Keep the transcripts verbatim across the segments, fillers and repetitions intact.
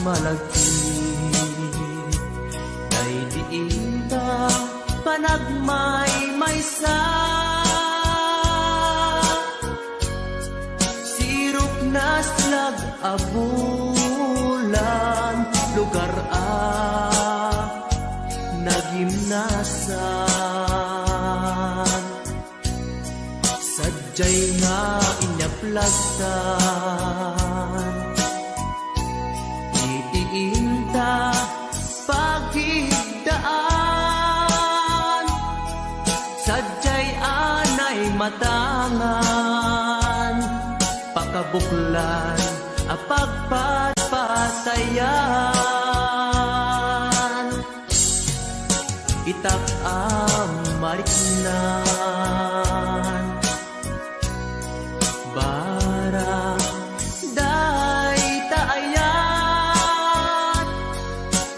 Malagip, daydi inta panagmaymaysa. Sirok naslag a bulan, lugar a nagimnasan. Sadiay nga inyaplag ta iti inta pagidaan. Sadiay anay matangan, pakabuklan a pagpatpatayan. Itak a mariknan, barang dayta ayat,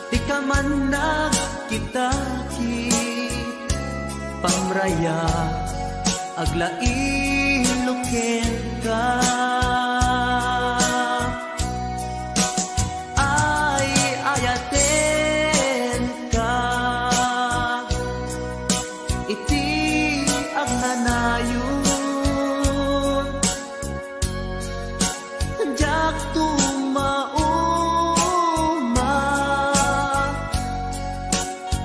ti kaman nagkitaki, pamraya, aglailo kenka. Ay, ayatenka iti agnanayon. Diak tumauma,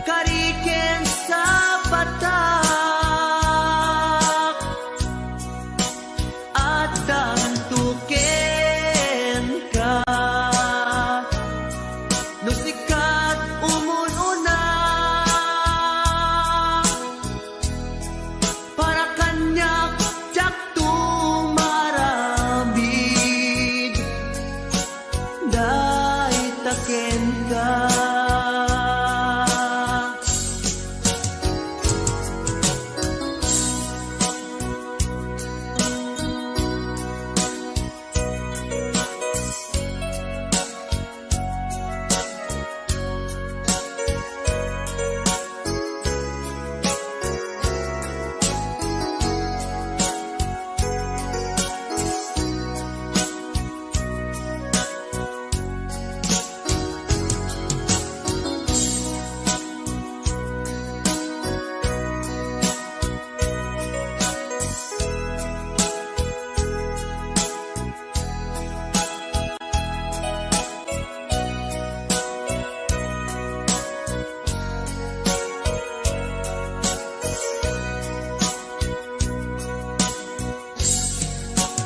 kari ken sapatak, addanto kenka. No sika ti umun-una, para kaniak, diak tumaramid, dayta kenka.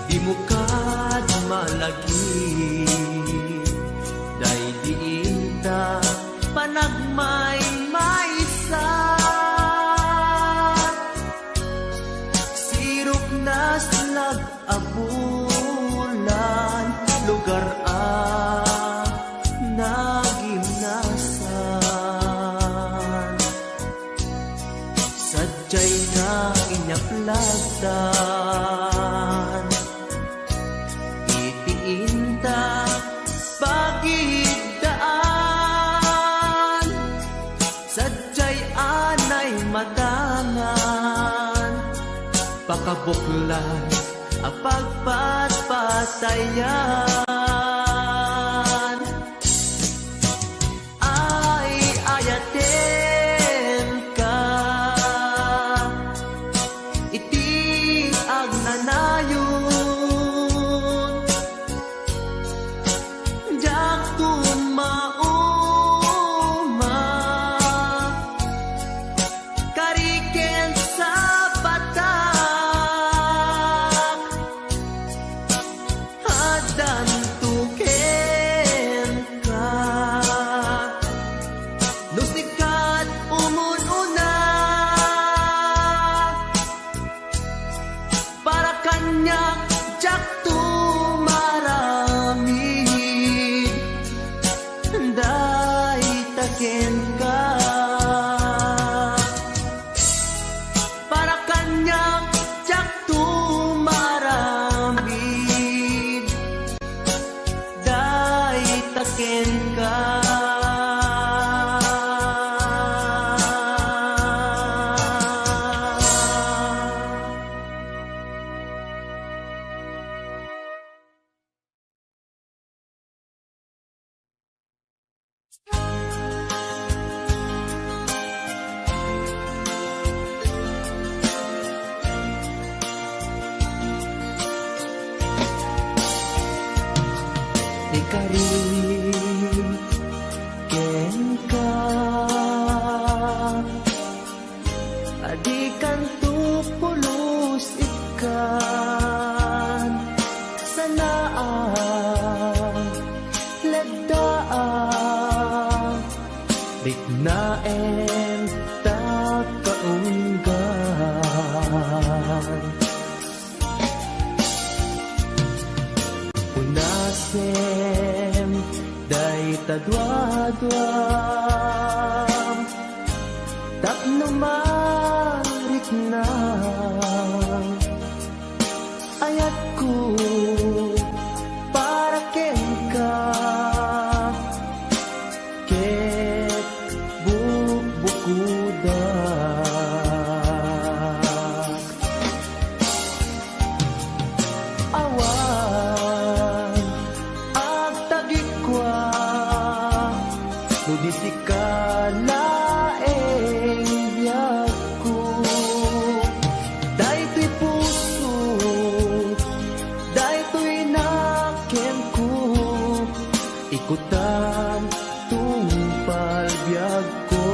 Dimo kad malagip, daydi inta panagmaymaysa. Sirok naslag a bulan, lugar a nagimnasan. Sadiay nga inyaplag ta iti inta pagidaan. Sadiay anay matangan, pakabuklan a pagpatpatayan. Ay, ayatenka iti agnanayon. Diak tumauma, kari ken sapatak, addanto kenka. No sika ti umun-una, para kaniak, diak tumaramid, dayta kenka. Para kaniak, diak tumaramid, dayta kenka. Ikari kenka, a dikanto pulos ikkan, sanaak, leddaak, riknaem ta kaunggan. Unasem dayta duaduam tapno marikna. Ayatko para kenka ket bukbukodak. Awan agtagikua no di sika laeng biagko. Daytoy puso, daytoy nakenko, ikutam tungpal biagko.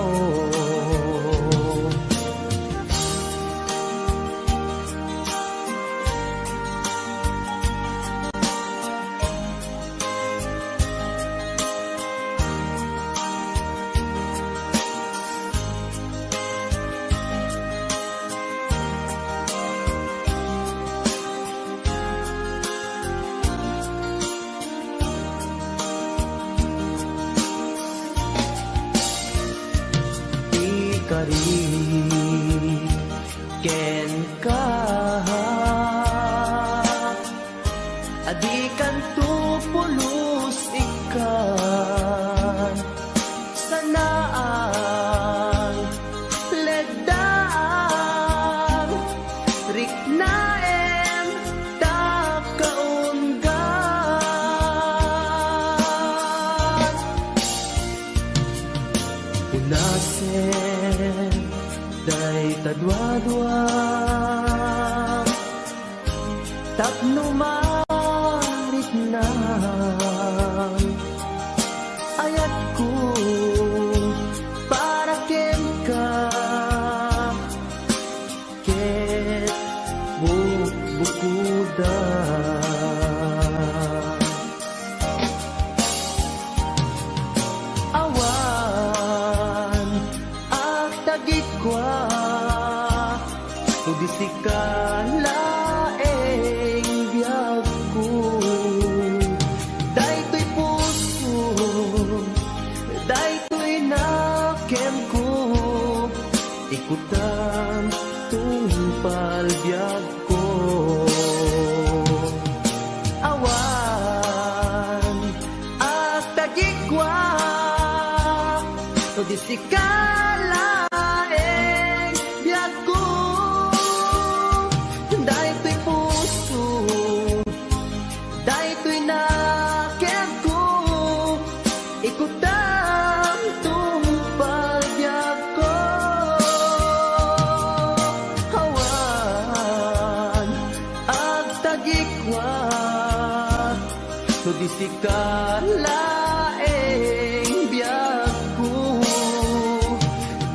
Ikari kenka, a dikanto pulos ikkan, sanaak, leddaak, riknaem ta kaunggan. Unasem dayta duaduam tapno mariknam. Ayatko para kenka ket bukbukodak. Awan agtagikua no di sika laeng biagko. Daytoy puso, daytoy nakenko, ikutam tungpal biagko. Awan agtagikua no di sika laeng biagko. Daytoy puso, daytoy nakenko, ikutam tungpal biagko. Awan agtagikua no di sika laeng biagko.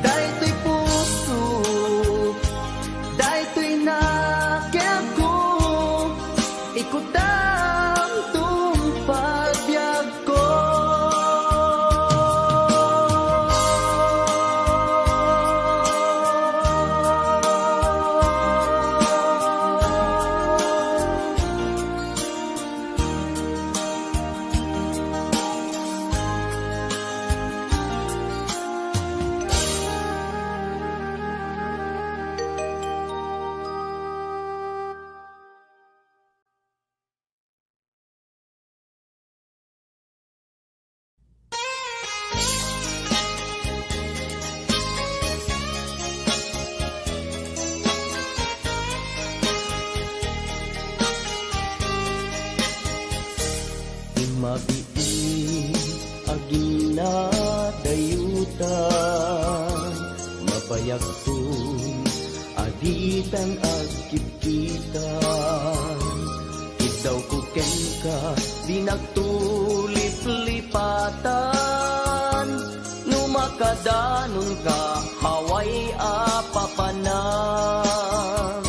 Daytoy puso, daytoy nakenko, ikutam tungpal biagko. Mabiit a ginna Itan agkitkitan, iddawko kenka, dinak tuliplipatan. No makadanonka, awan a papanan.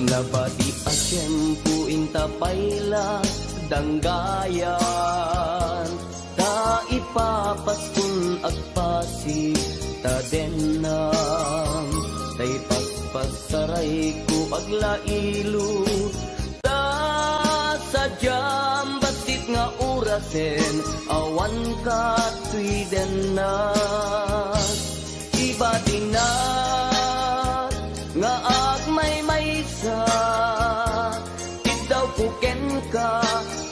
Nabati a tiempo inta pay la danggayan. Ta ipapaskon agpasi ta dennam, ta ipaspasarayko aglailo, ta sadiam bassit nga orasen awan katoy dennak. Ibatinak nga agmaymaysa, iddawko kenka,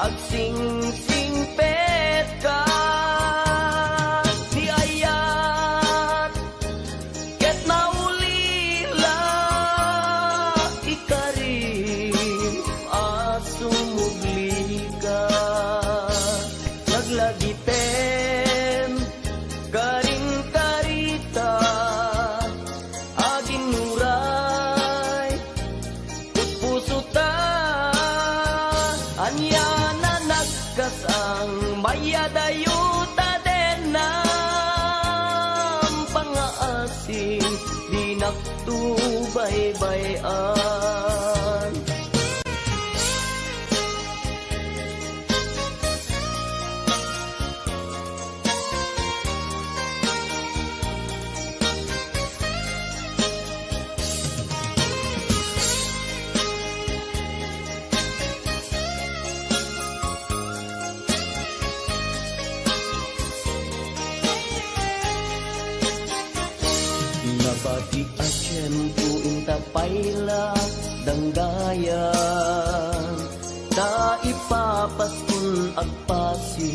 agsingsingpetka. Ni ayat ket naulila, ikarim a sumublika. Laglagipen, karin karita, aginnuray puspuso ta. Ania na nagkasang, mayadayo ta dennam, pangngaasim, dinak to baybay-an. Nabati a tiempo inta pay la danggayan. Ta ipapaskon agpasi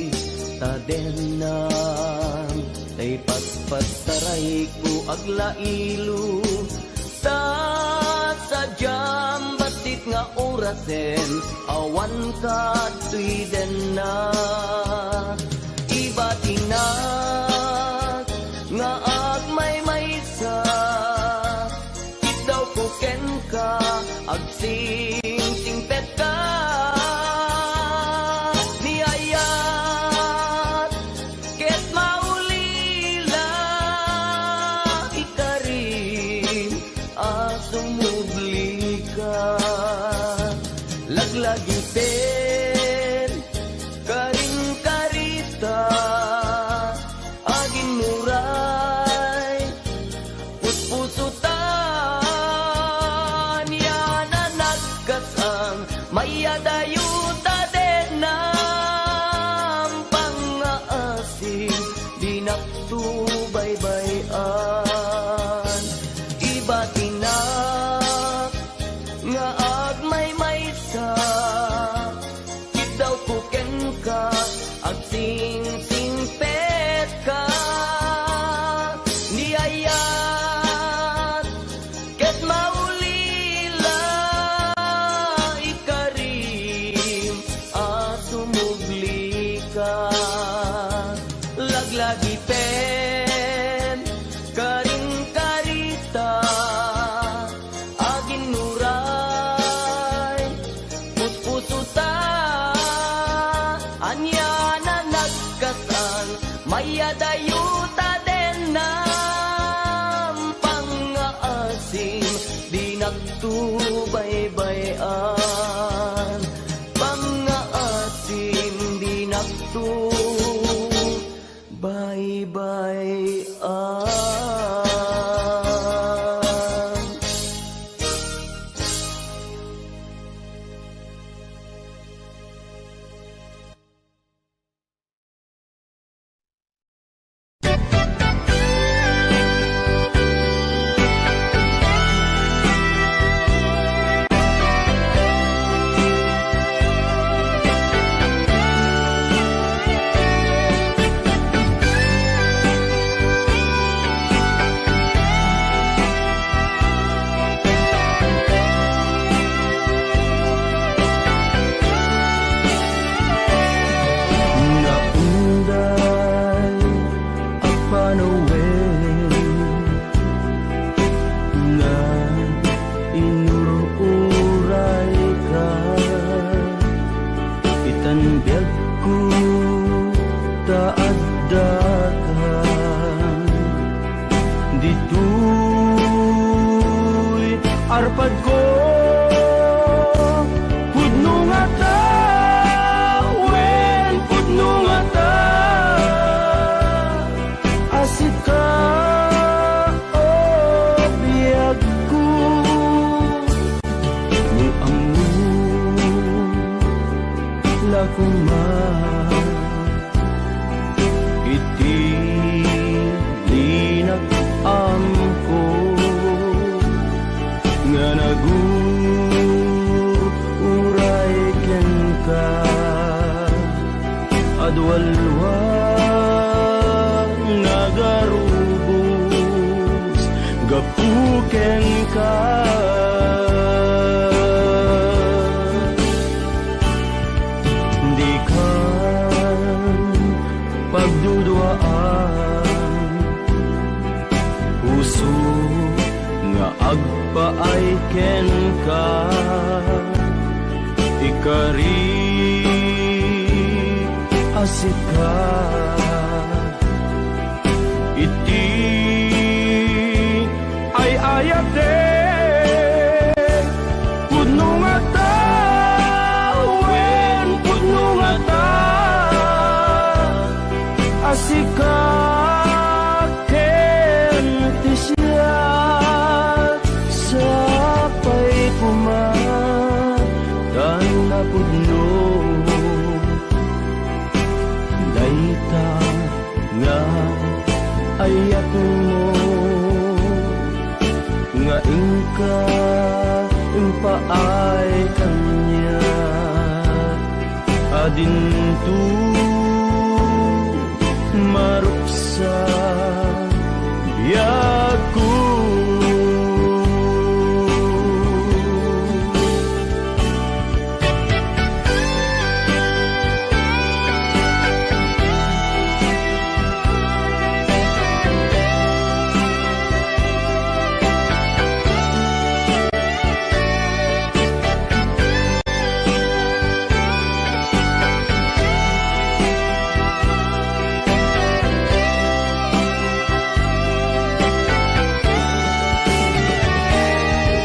ta dennam, ta ipaspasarayko aglailo, ta sadiam bassit nga orasen awan katoy dennak. Ibatinak nga agmaymaysa, iddawko kenka, agsingsingpetka. Ni ayat ket maulila, ikarim a sumublika. Laglagipen, karin karita, aginnuray puspuso ta. Ania na nagkasang, mayadayo ta dennam, pangngaasim, dinak to baybay-an. Ibatinak nga agmaymaysa, iddawko kenka, agsingsingpetka. Ni ayat ket maulila, ikarim a sumublika. Laglagipen, karin karita, aginnuray puspuso ta. Ania na nagkasang, mayadayo ta dennam, pangngaasim, dinak to baybay-an. Pangngaasim, dinak to baybay-an. ta addakan ditoy arpadko. Pudno ngata, wen, pudno ngata a sika, o biagko. No ammo la koma iti inak-amko nga nagur-uray kenka. Adualwa nagarubos gapu kenka. Dikan pagduduaan, puso nga agpaay kenka. Ikari a sika iti ay-ayatek. Pudno ngata, wen, pudno ngata a sika ken ti siak. Sapay koma ta napudno dayta nga ayatmo, nga inka impaay kaniak a dinto maruksa biagko.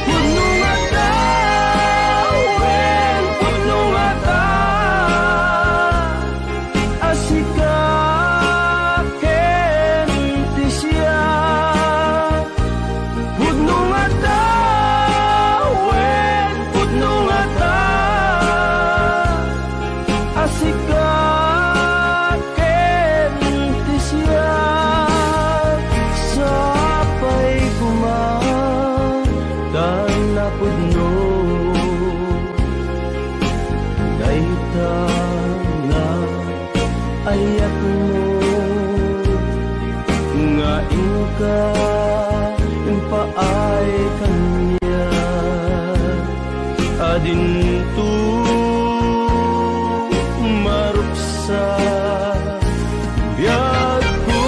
Pudno ngata, wen, pudno ngata a sika ken ti siak. Pudno ngata, wen, pudno ngata a sika ken ti siak. Sapay koma ta napudno dayta nga ayatmo, nga inka impaay kaniak a dinto maruksa biagko.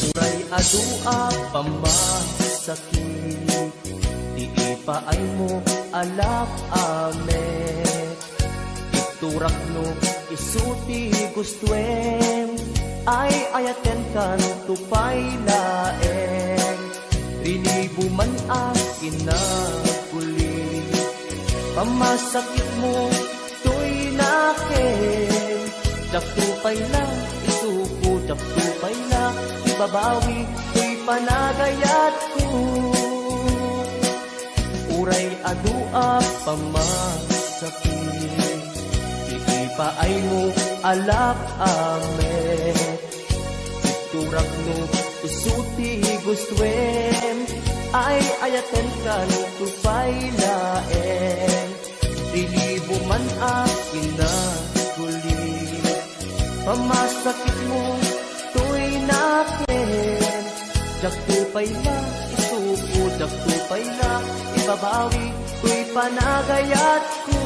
Uray adu a pamasakit, ti ipaaymo a lap-amek. Iturak no isu ti gustoem, ay-ayatenkanto pay laeng. Rinibo man a kinaguli, pamasakitmo toy nakem. Diakto pay la isuko, diakto pay la ibabawi toy panagayatko. Uray adu a pamasakit, Paaymo, alak, amen. Iturakno isu ti gustoem, ay-ayaten kanto pay laeng. Rilibo man a kinaguli, pamasakitmo toy nakem. Diakto pay la isuko, diakto pay la ibabawi toy panagayatko.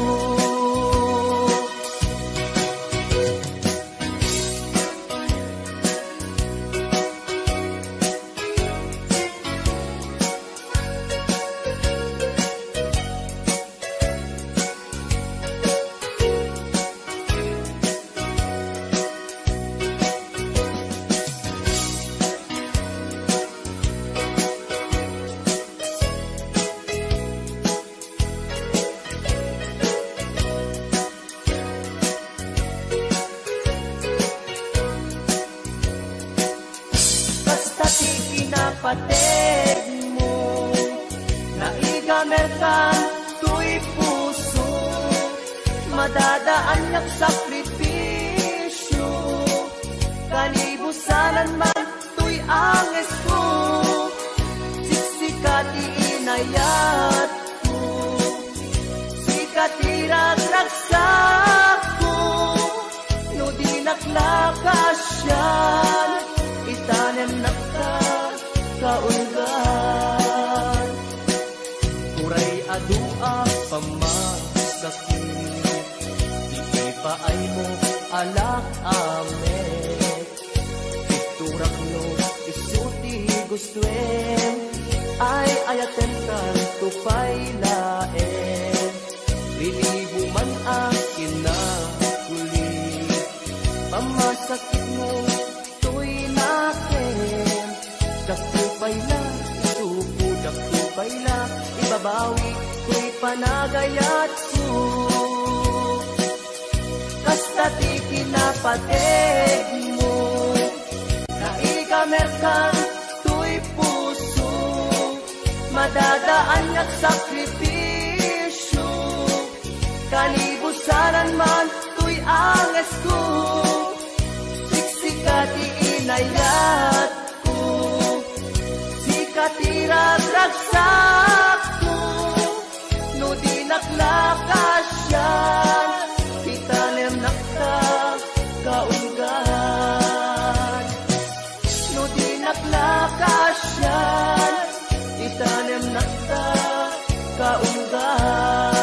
Kasta ti kinapateg mo, naigamerkan toy puso, madadaannak sakripisio, kanibusanan man toy angesko, siksika ti inayatko, sika ti ragragsakko, no dinak la kasian, itanemnak ta kaulgan. Uray adu a pamasakit, ti ipaaymo, alak, amen. Iturakno isu ti gustoem, ay-ayaten kanto pay laeng. Rilibo man a kinaguli, pamasakitmo toy nakem. Diakto pay la isuko, diakto pay la ibabawi toy panagayatko. Kasta ti kinapateg mo, naigamerkan toy puso, madadaannak sakripisio, kanibusanan man toy angesko, siksika ti inayatko, sika ti ragragsakko, no dinak la kasian, itanemnak ta kaulgan. No dinak la kasian, itanemnak ta kaulgan.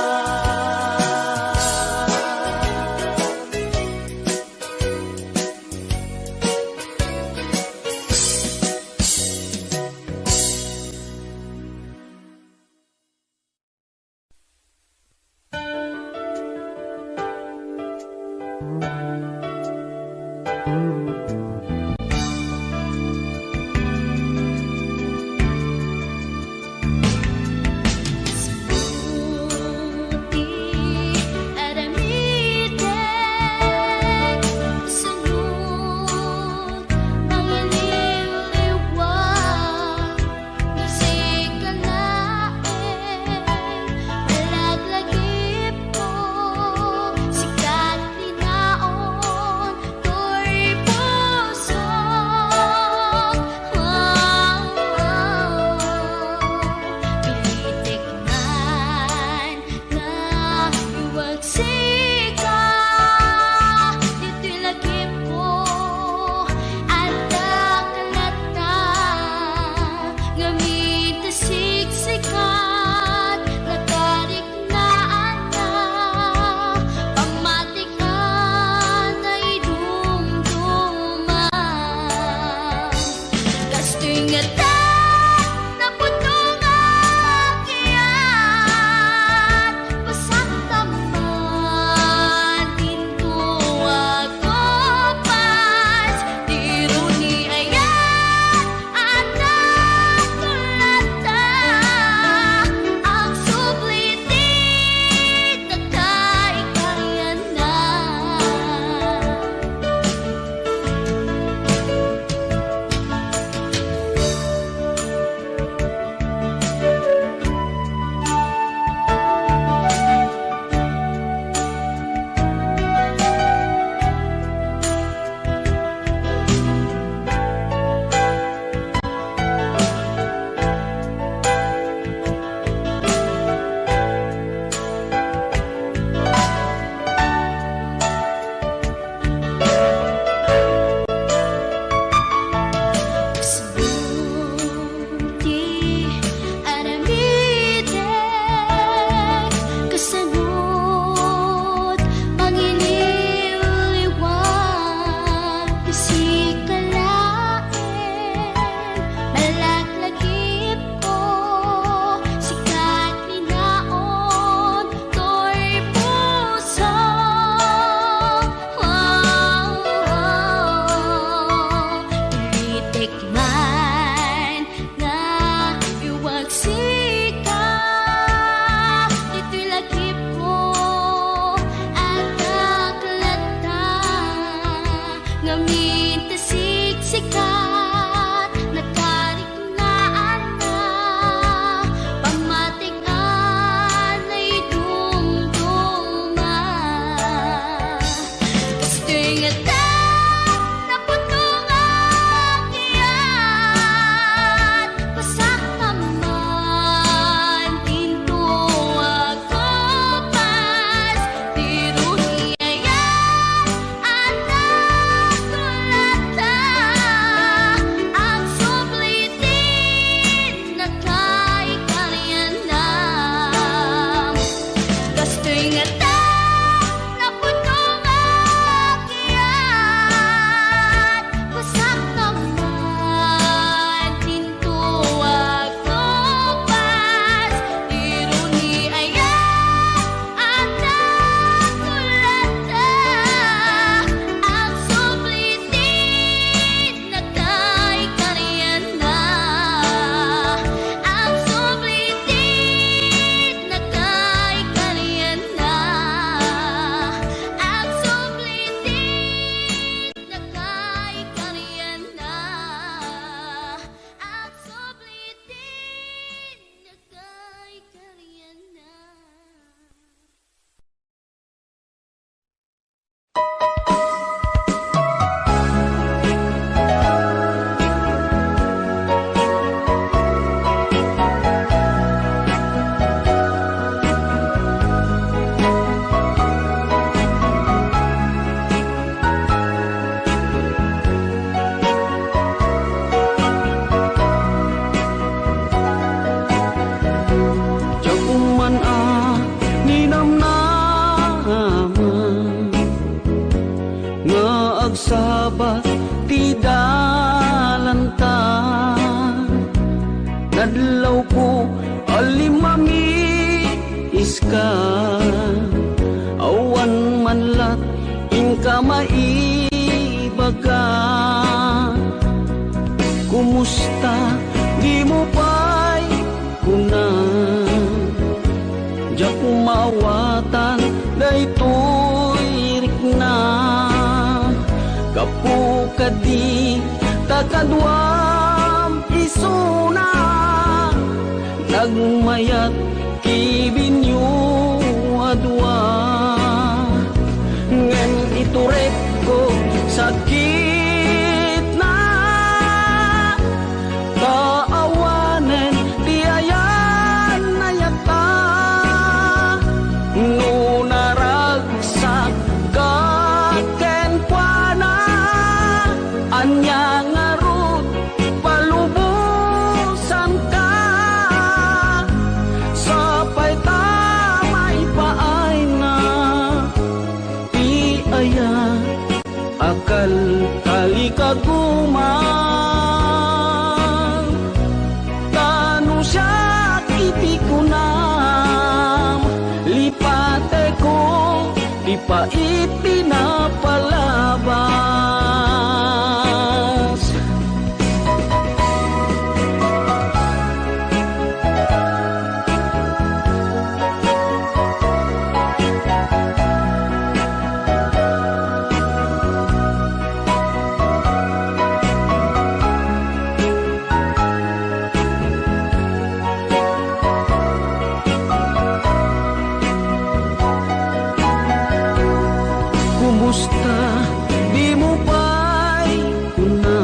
Sabat ti dalanta, nadlawko a limmamiska, awan man lat inka maibaga. Kumusta? Dimo pay kuna, diak maawatan daytoy rikna. Gapu kadi ta kaduam isuna, nagmayat ti binyo a dua. Ngem iturek ko sakitna, ta awanen ti ayan-ayatta. No naragsak ka kenkuana, ania ngarud palubosanka? Sapay ta maipaayna ti aya a kalkalikaguman. Ta no siak iti kunam, lipateko ti pait ti napalabas. Kumusta? Dimo pay kuna.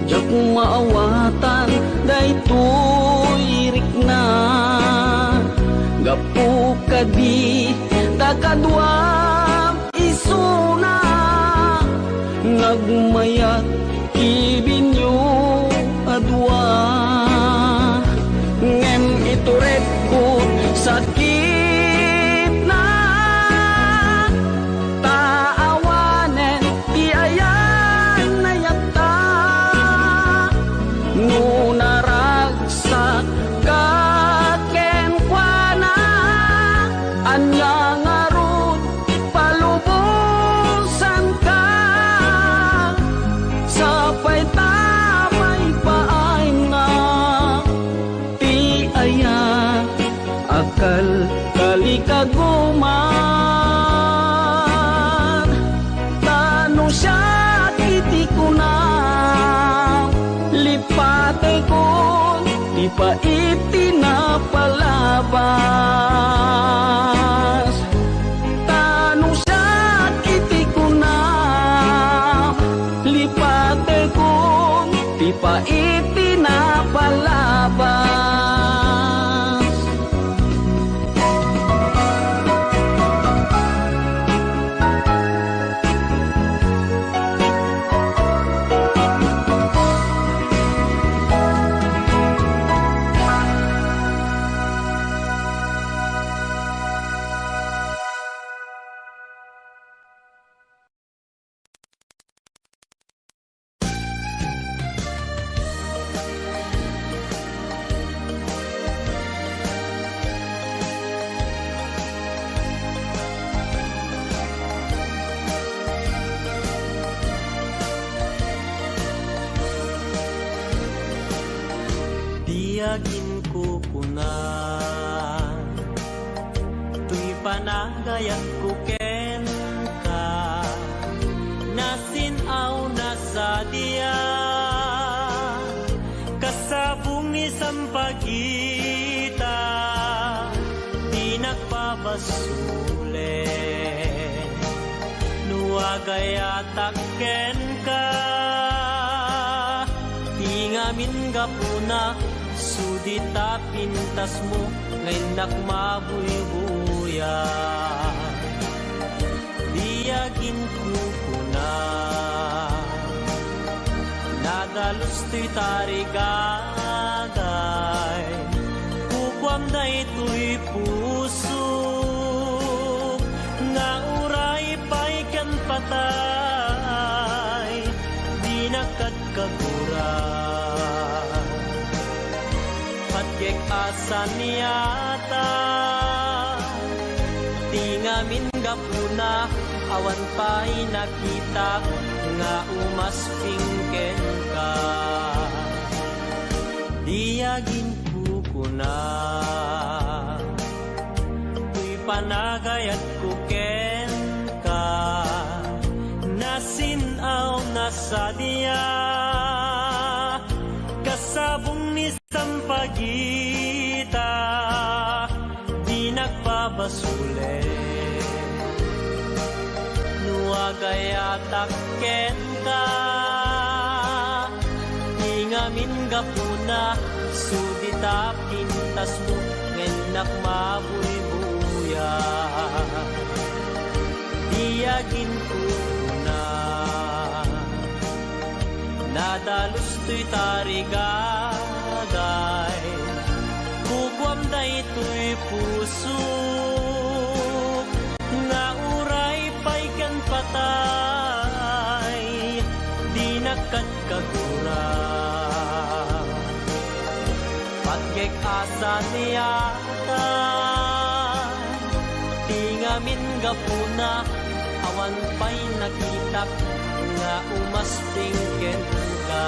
Diak maawatan daytoy rikna. Gapu kadi ta kaduam isuna, nagmayat ti binyo a dua. Ngem iturekko sakitna, ta awanen ti ayan-ayatta. No naragsak ka kenkuana, ania ngarud palubosanka? Sapay ta maipaayna ti aya a kalkalikaguman. Ta no siak iti kunam, lipatekon ti pait ti napalabas. Ta no siak iti kunam, lipatekon ti pait ti napalabas. Ti aginkukuna, toy panagayatko kenka, nasin-awna sadiak, kasabong ni sampagita, dinak babasolen no agayatak kenka. Ti ngamin gapuna, sudi ta pintasmo nga innak mabuybuya. Di aginkukuna, nadalus toy tarigaday, kukuam daytoy pusok nga uray pay ken patay. Kek a saniata, ti ngamin gapuna, awan pay nakitak nga umasping kenka. Di aginkukuna, toy panagayatko kenka, nasin-aw na sadia, kasabong ni sampagita, di nagpabasule. No agayatak kenka, ti ngamin gapuna, sudita pintasmo, ngem nakmabuybuya. Di aginkukuna. Nadalus toy tarigagay, kukuam daytoy puso, nga uray pay ken patay, di nagkagura. Patgek a saniatan, ti ngamin gapuna, awan pay nakitak nga umasping kenka.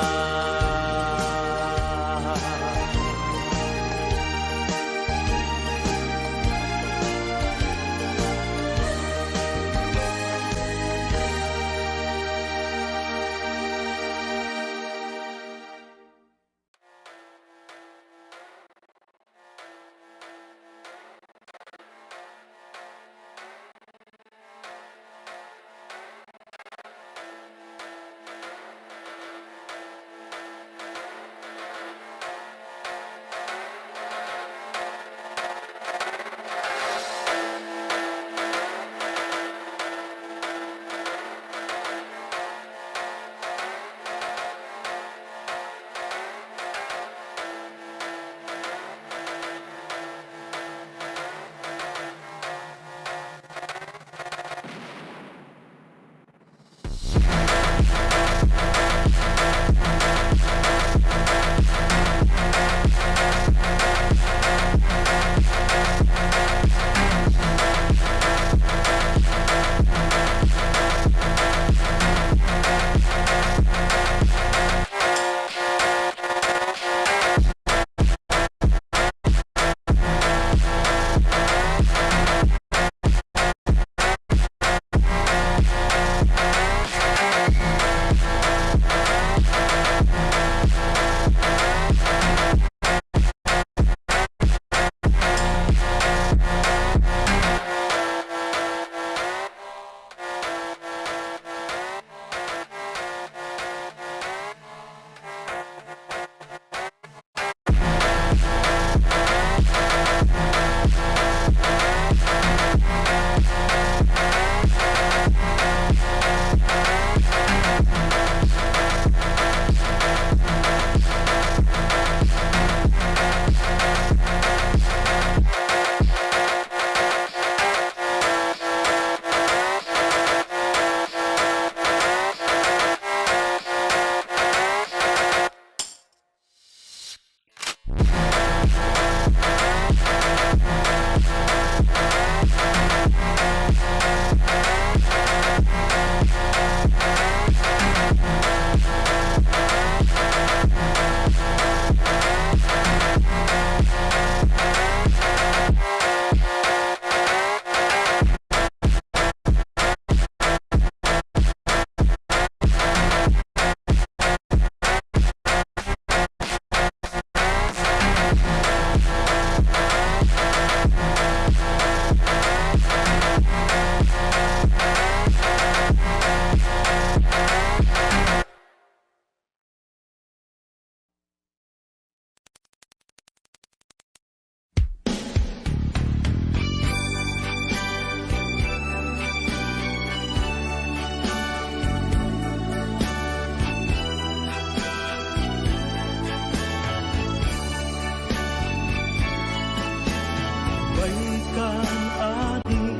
Baykam adi,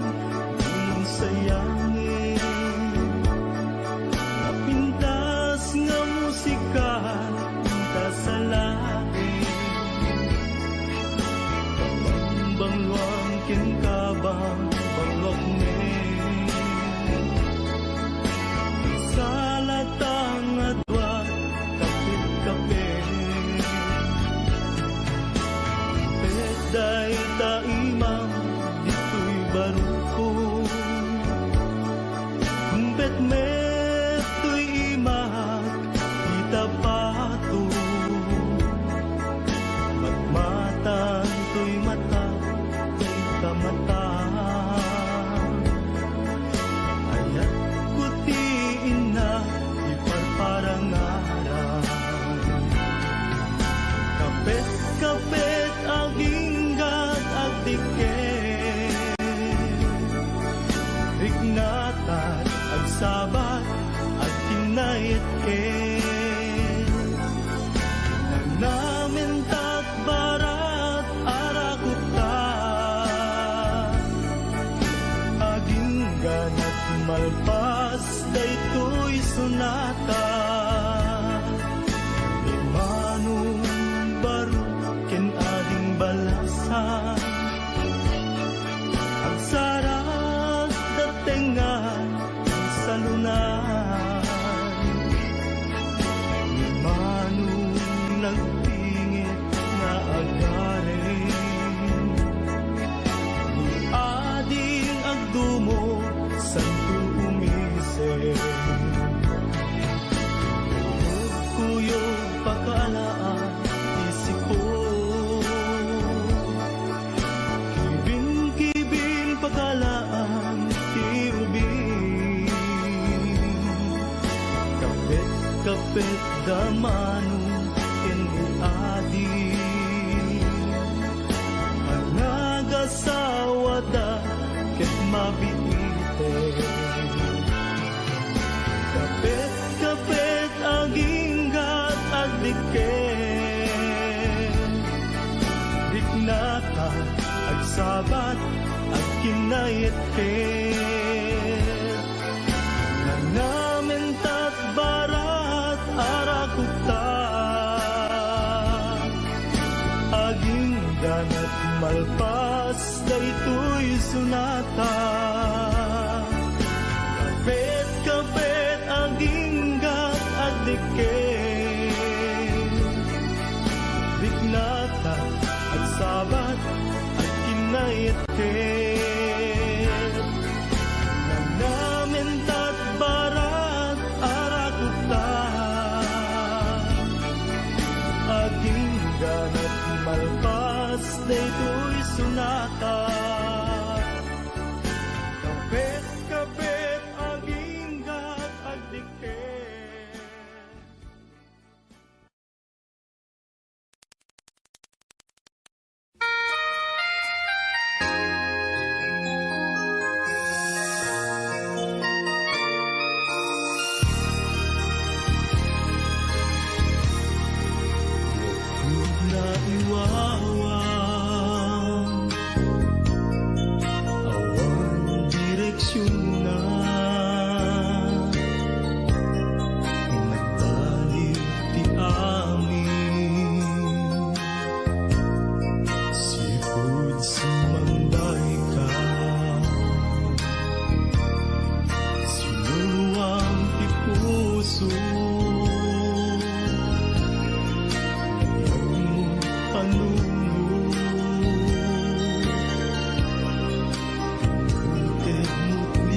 dulong sayangin, napintas nga musika, pintas sa langit. Sabat, agkinnaetket. Nanamen ta barat a rakupta. Agingganat malpas daytoy sonata. Ni Manong Baro ken Ading Balasan. Agsarag da tengnga ti salunay. Ni Manong nagpingit nga agaren. Ni Ading agdumog, santo umisen. Kuyog pakaalaan ti siko. Kibin-kibin pakaalaan ti ubing. Kapet-kapet da Manong ken ni Adi. Nagasawa da ket mabiiten. Kapet-kapet aginggat agdikket. Riknata agsabat agkinnaetket. Nanamen ta barat a rakupta. Agingganat malpas daytoy sonata. Kapet-kapet aginggat agdikket. Riknata agsabat agkinnaetket. Nanamen ta barat a rakupta. Agingganat malpas daytoy sonata. Kapet-kapet aginggat agdikket. Naiwawa awan direksionna. Nagbaliw ti amin. Sipud sumangbayka, sinuluam ti puso. Panunot. Inted mo ti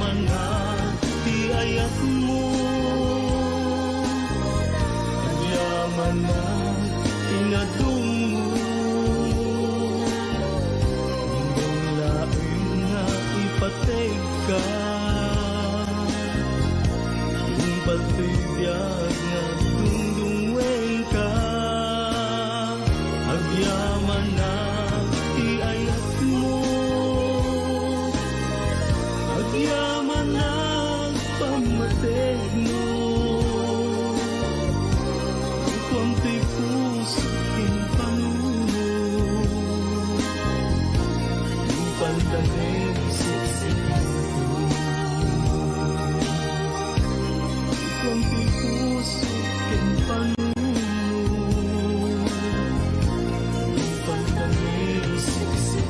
Ti ayatmo, agyamanak ti nadummo. Imbag laeng nga ipategka, impateg nga dungdungngoenka. Agyamanak ti ayatmo, agyamanak pammategmo. Kuam ti puso ken panuno, impanda nga siksikaen. Kuam ti puso ken panuno, impanda nga siksikaen.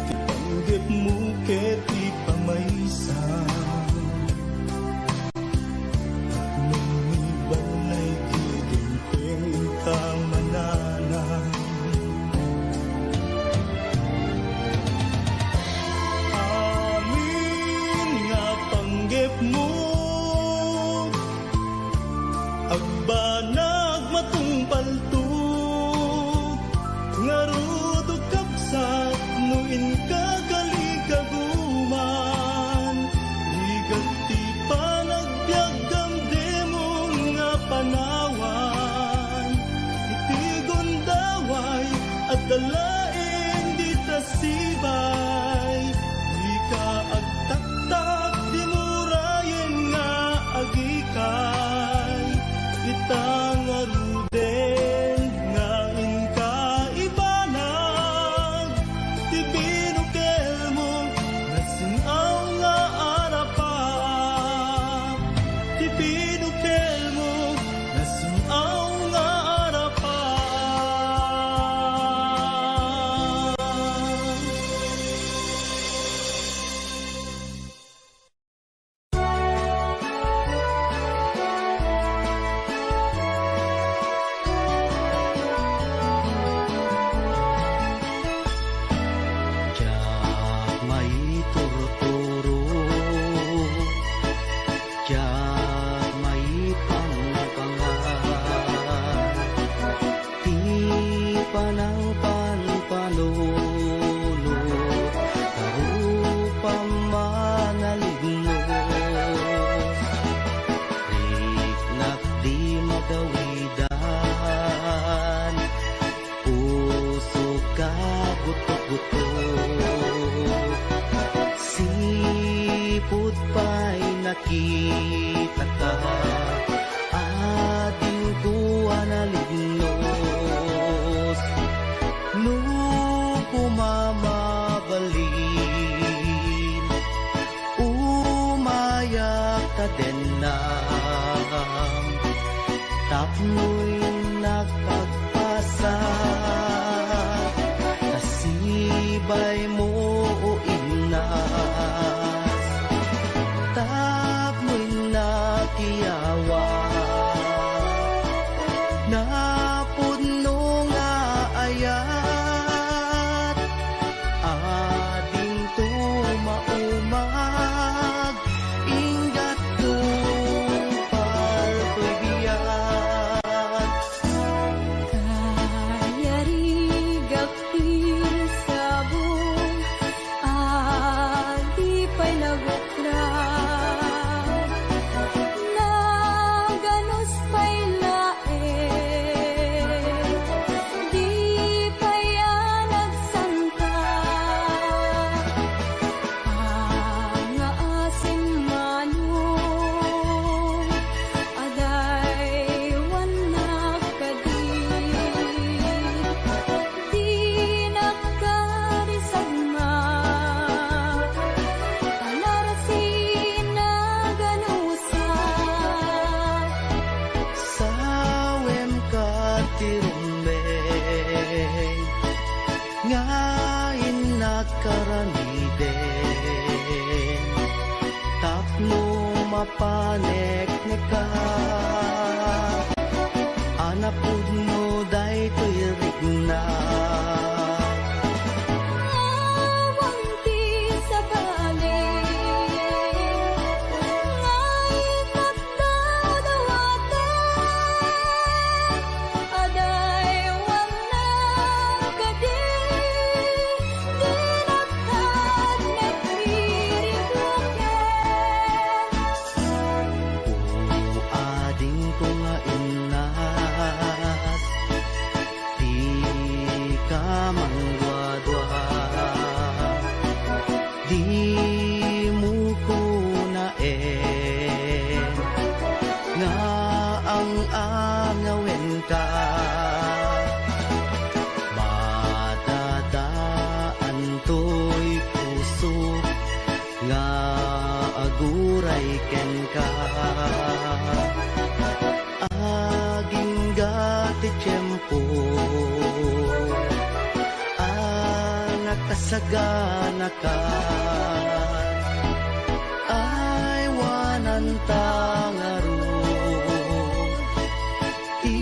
Ti panggepmo ket ti pamaysa, tapno ni balay ti dimteng ka mananang. Amin nga panggepmo, agbanag matungpalto, ngarud, o kabsat, no inka kaligaguman, rigat ti panagbiag gangganamon nga panawan. Iti gundaway, adda laeng dita sibay, dika agtaktak, dimo rayen nga agikay. Ita ngaruden nga inka ibanag, ti binukelmo nasin-aw nga arapa. Ti binukelmo nasin-aw nga arapa. Diak maiturturo, diak maipangpangan. Ti panangpanpanunot, karupan manalibnos. Riknak di magawidan, pusok a gutok-gutok. Sipud pay nakitaka, adingko a nalibnos. No kumamabalin, umayak kadennam, tapno innak agpasa. Nasibay mo, o Inas, tapno innak iyawa. Napudno nga ayat, adingto maumag, inggat tungpal toy biag. Kayarigak ti sabo, a di pay nagukra. Naganus pay laeng, di pay a nagsanta. Nga asin manong, adaywannak kadi. Dinak kadi sagmak, a narasi naganusa. Sawem ka ti rumbeng, nga innak aramiden, tapno mapanekneka. A napudno daytoy rikna. Awan ti sabali, nga ikatdawdawatan, adaywannak kadi, dinak agririkwaken. O adingko nga Inas, dika mangduadua, dimo kunaen nga ang-angawenka. Madadaan toy pusok nga aguray kenka. Agingga ti tiempo, Saganaka, aywananta ngarud ti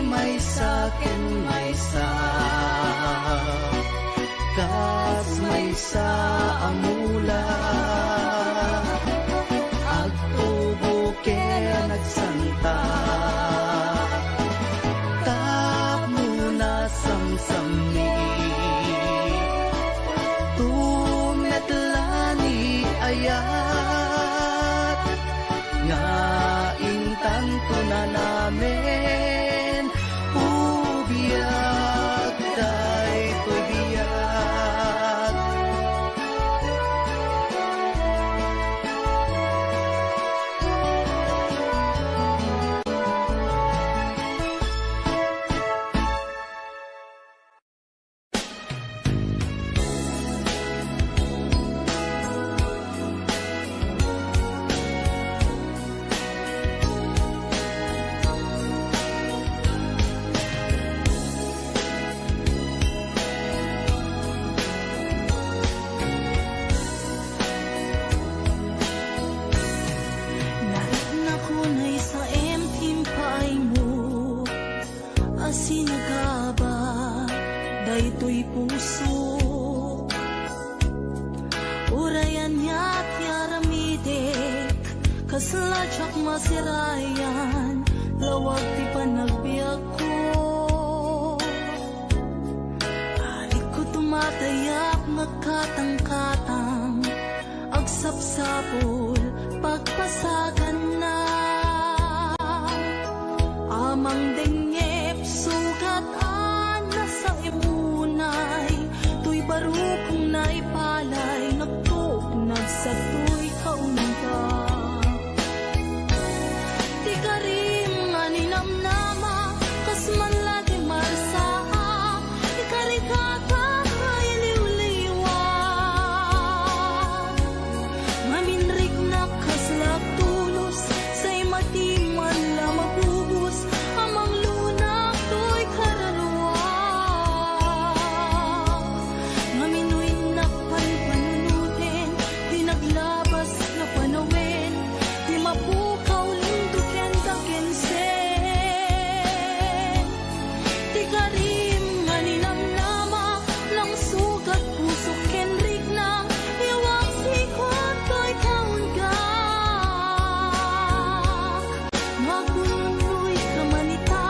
maysa ken maysa, kas maysa a mula. Agtubo ken agsanta tapno nasamsammi. Tumetla ni ayat nga intanto nanamen. O biag, daytoy biag. Nariknak unay sa em ti impaaymo a sinagaba daytoy pusok. Uray ania ti aramidek, kasla diak masirayan, lawag ti panagbiagko. Arigko tumatayab, nagkatangkatang, agsapsapul, pagpasaganna. Amang dengngep, sugat a nasaem unay, toy barukong naipalay, nagtuknag satoy kaunggak. Ti karim nga ninamnama, kas man la ti marsaak, ikarigata nga iliwliwa. Ngamin riknak kasla tulos, say mati man la mabubos, a manglunak toy kararua. Ngamin no innak panpanunuten, ti naglabas nga panawen, ti mapukaw lindoken dakensen. Ti karim nga ninamnama, nangsugat pusok ken rikna, iwak sikot toy kaunggak. Makunnoy ka man ita,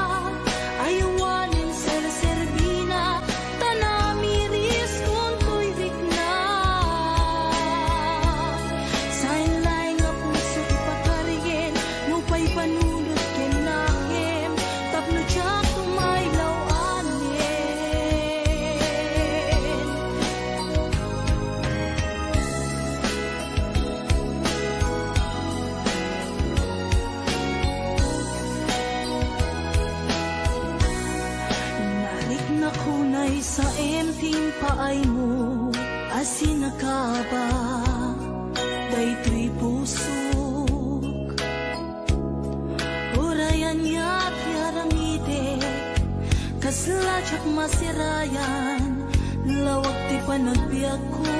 aywanen serserbina, ta namiriskon toy rikna. Saen laeng a puso ti pakarien, nupay panunot ken nakem, tapno diak tumaylaw amin. Nariknak unay sa em ti impaaymo a sinagaba daytoy pusok. Uray ania ti aramidek, kasla diak masirayan, lawag ti panagbiagko.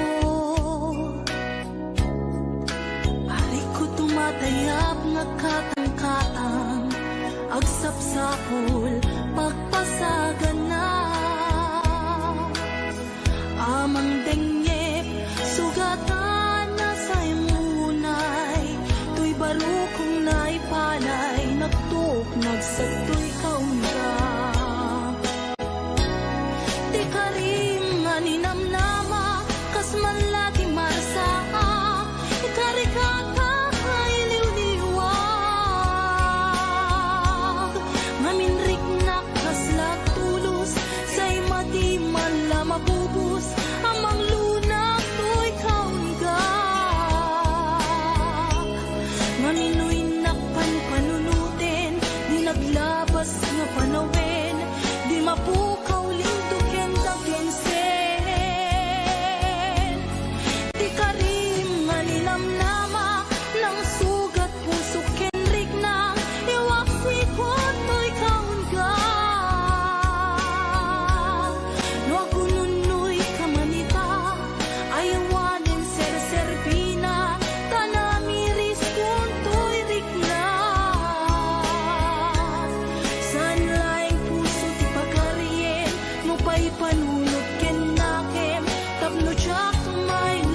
Arigko tumatayab, nagkatangkatang, agsapsapul, pagpasaganna. Amang dengngep, sugat a nasaem unay, toy barukong naipalay, nagtuknag satoy kaunggak. Ti karim nga ninamnama, kas man la ti marsaak, ikarigata nga iliwliwak. Ngamin riknak kasla tulos, Nanunot ken nakem tapno diak maymaysa.